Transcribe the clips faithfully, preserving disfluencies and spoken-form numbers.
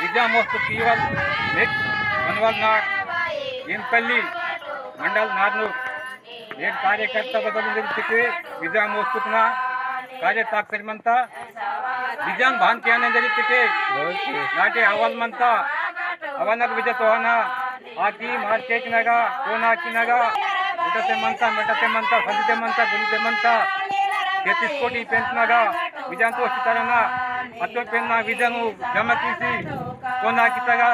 विजा मोस्तु कीवल नेक मनवाल नार, इंपल्ली मंडल नारनूर। नेक कार्यकर्ता बदल दिल तिके विजा मोस्तुना कार्य ताकसर मंता। विजान भान कियाना जरी तिके नाटे अवल मंता। अवनक विजा तोहना आकी मार्केट नगा, कोना की नगा, उठते मंता, मेटते मंता, फंदते मंता, गुलते मंता, तेतीस कोटी पेंट नगा, विजान तो सितारना, अतो पेन्ना विजानु जमा कीसी, कोना की तगा,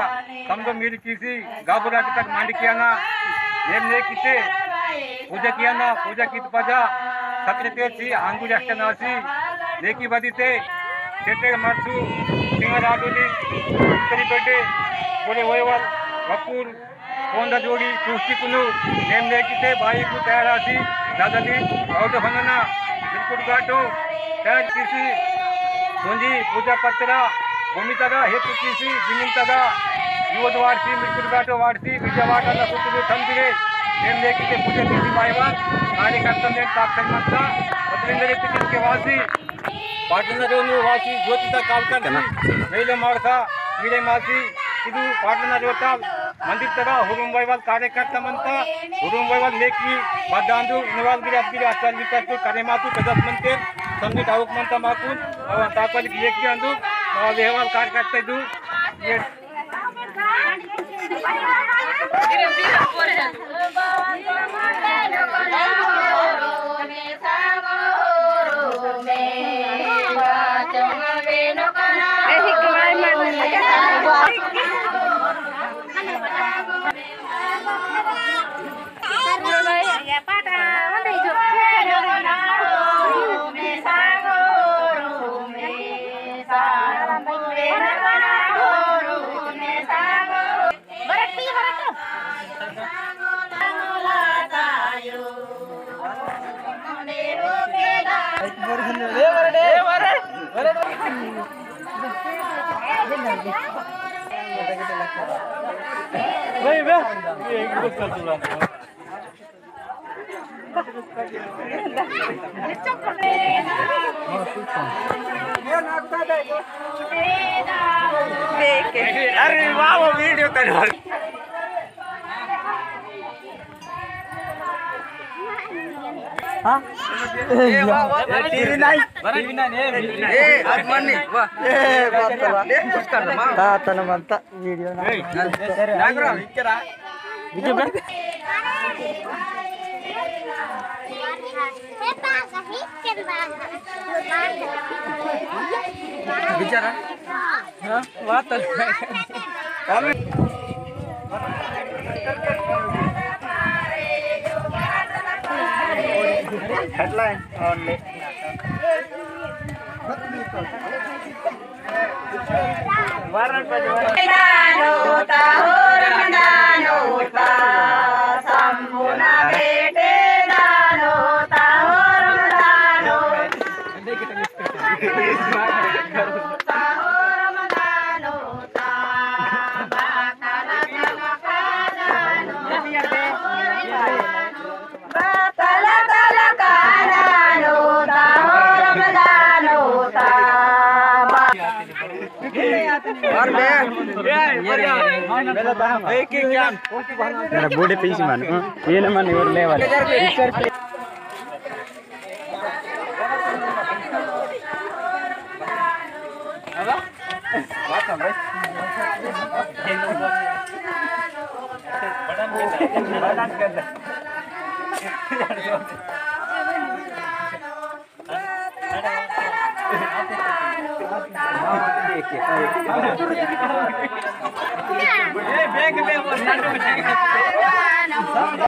समदो मीर कीसी, गाबुरा की तक मांडी कियाना, नेम ने किते, पूजा कियाना, पूजा की पजा, सक्रिय सी, आंगु जास्ते नासी, नेकी बदीते, सेटे मरसू, सिंगर आडुली, उत्तरी बेटे, बोले वयवल, वकूल, कोंदा जोड़ी, कुश्ती कुनु, नेम लेकिते, बाई कु तैयार आसी, दादाजी, और तो हनना, बिल्कुल गाटो, तैयार किसी, सोंजी, पूजा पत्रा, भूमि तगा, हेतु किसी, जमीन तगा, युवद वारसी, बिल्कुल गाटो वारसी, विद्या वाटा ना सुतु थंदिरे, नेम लेकिते, पूजा किसी बाईवान, कार्यकर्ता ने ताकसर मंता, बदलिंदरे पिटिन के वासी, पाटण रोनु वासी ज्योतिता कालकर कना। मेले मारसा, मेले मासी, इदु पाटण रोताल, मंदिर तगा हुरुम वैवाल कार्यकर्ता मंता, हुरुम वैवाल लेकी, बदांदु, निवाल गिरी अपगिरी आचार विचार के करे मातु, कदस मंते, समझे डाउक मंता माकुन, और ताकवाल की लेकी आंदु, और वेहवाल कार्यकर्ता इदु, ये अरे वाह, वो वीडियो कर। हाँ? ए, वाह, वाह, वाह। टीवी नहीं। टीवी नहीं, ए, वीडियो नहीं। ए, आत्मा नहीं, वाह। ए, बात तो वाह। ए, कुछ कर दो, माँ। ता, तन मन ता। वीडियो ना। ए, नागराव, इचरा। वीडियो बन। बिचारा। हाँ, बात तो। Headline only. मेरा बूढ़े पीछे मान, हाँ, ये ना मान, ये ले वाले।